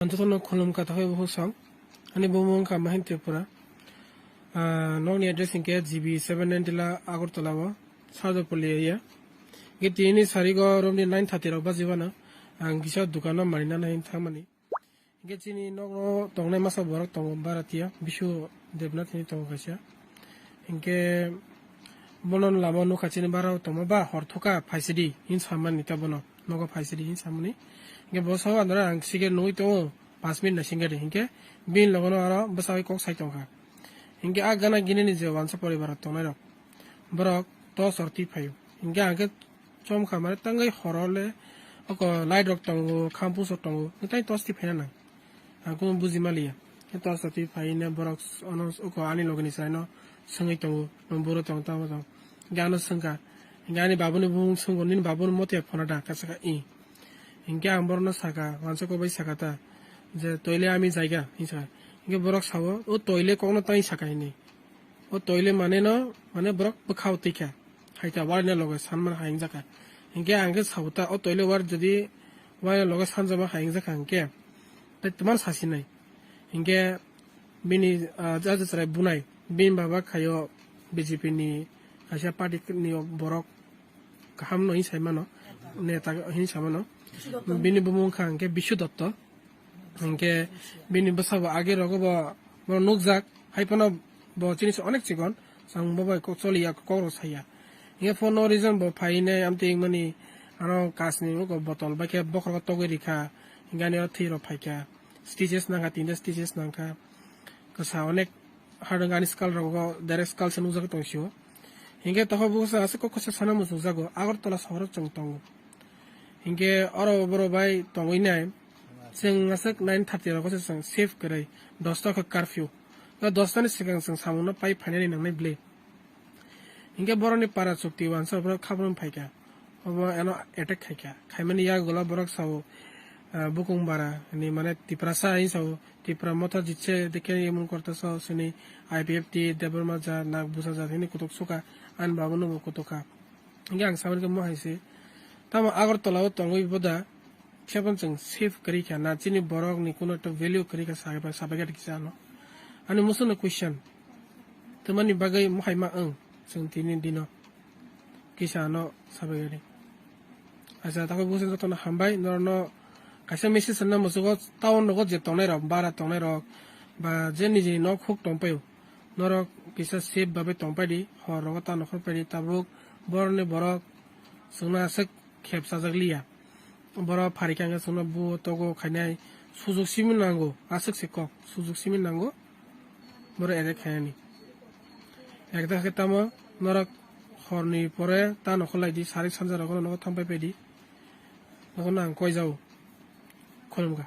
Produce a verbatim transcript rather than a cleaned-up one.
Ang jotono khulumkha, takhai bukhuk sam. Ani bumung wngkha Mahin Tripura. Ah, nokni address hinkhe G B seven ninety la Agartala o, Sarjapalli area. Hinkhe tini sarigo romni nine thirty rok bajibano ang kisa dukano manina nai thangmani. Hinkhe chini nokno tongnai masa borok tongo Bharatiya, Bishu Debnath hinwi tongo kaisa. Hinkhe bono lama nukha chini bara tongma ba hor thuka phaisidi hin samani ta bono. Nogo phaisidi hin samani. Hinkhe bo sao andra ang sige nugwi tongo, panch minute naisingkhe de. Hinkhe bini logono aro bwsai kok sai tongkha. Hinkhe a gana ginini je wansa poribar tongnai rok, borok torch rok twi phaio. Hinkhe ang khe chomkha mane tangwi horo le oko light rok tongo, khampus rok tongo, hinkhe tei torch twi phaina nang. Ang kunu buji maliya. Khe torch twi phaina borok ono oko ani logini chwraino swngwi tongo, "Nwng buro tong tamo tong?" Hinkhe ano swngkha. Hinkhe ani babuni bumung swngkha, "Nini babuni mote phone da?" Khe sakha, "Ih." Hinkhe ang borokno sakha, wansa kok bai sakha ta, je, "Toile ami jaiga," hinwi sakha. Hinkhe borok sao, "O toile kokno tang sakha," hinwi. O toile mane no, mane borok bwkhao twi kha. Hai ta, wari no loge sanmani hai wngjakha. Hinkhe ang khe sao ta, o toile wari jodi wari no loge sanjama hai wngjakha hinkhe, tei twmano sasinai. Hinkhe bini, ah, jaja chwrai bunai, bini baba khaio B J P ni kaisa party ni borok kaham no hinwi sai mano, neta hinwi sai mano. Bini bumung wngkha hinkhe Bishu Dotto. Hinkhe bini bwsabo age rogo bo, bo nukjak, hai phano bo chini se onek chikon, chwng bo bai kok choliya, kok rok saya. Hinkhe for no reason bo phainai amtwi wngmani, ano kasni uko botol bai khe bokhorogo togwi rikha, hinkhe ani oro thwi rok phaikha, stitches nangkha, tinta stitches nangkha, kwsa onek. Hadwng ani skull rogo direct skull se nukjagwi tong sio. Hinkhe tokho busa aswk kok kwsa sana muchungjago, Agartala sohoro chwng tongo. Hinkhe oro borok bai tongwi nai, chwng aswk nine thirty rogo se chwng safe kwrwi, dosta khe curfew. O dosta ni swkang chwng samungno pai phainani nangnai bwle. Hinkhe borokni para chukti wansa borok khabrwng phaikha. Obo eno attack khaikha. Khaimani yagulo borok sao, ah, bukung bara ni mane Tiprasa hinwi sao, Tipra Motha Jitse Dekhe Emon Korta sao sini I P F T Debbarma jat, Nagbusa jat hini kutuk suka, ani babuno bo kutuk kha. Hinkhe ang samani khe mo hai se. Tamo Agartala o tongwi boda, Khe phano chwng safe kwrwi kha na, chini borok ni kuno ekta value kwrwi kha, sabai, sabai kha kisa ano. Ani musuno question, twmani bagwi mohai ma wng chwng tini dino kisa ano sabai kha di. Acha, takoi busa jotono hambai, norokno kaisa message rwna muchugo, town rogo je tongnai rok, bara tongnai rok, ba je nijini nok huk tongpaio, norok kisa safe babai tongpai di, hor rogo ta nokhor pai di, tabuk borokni borok chwngno aswk khep chajak liya. Borok pharikha hwnkhe chwngno buo togo khainai sujuk simi nango, aswk se kok sujuk simi nango borok attack khainani. Ekda khe tamo norok horni pore ta nokhor lai di, sarik sanja rogo nogo thang pai pai di. Nogo nang koi jao. Khulumkha.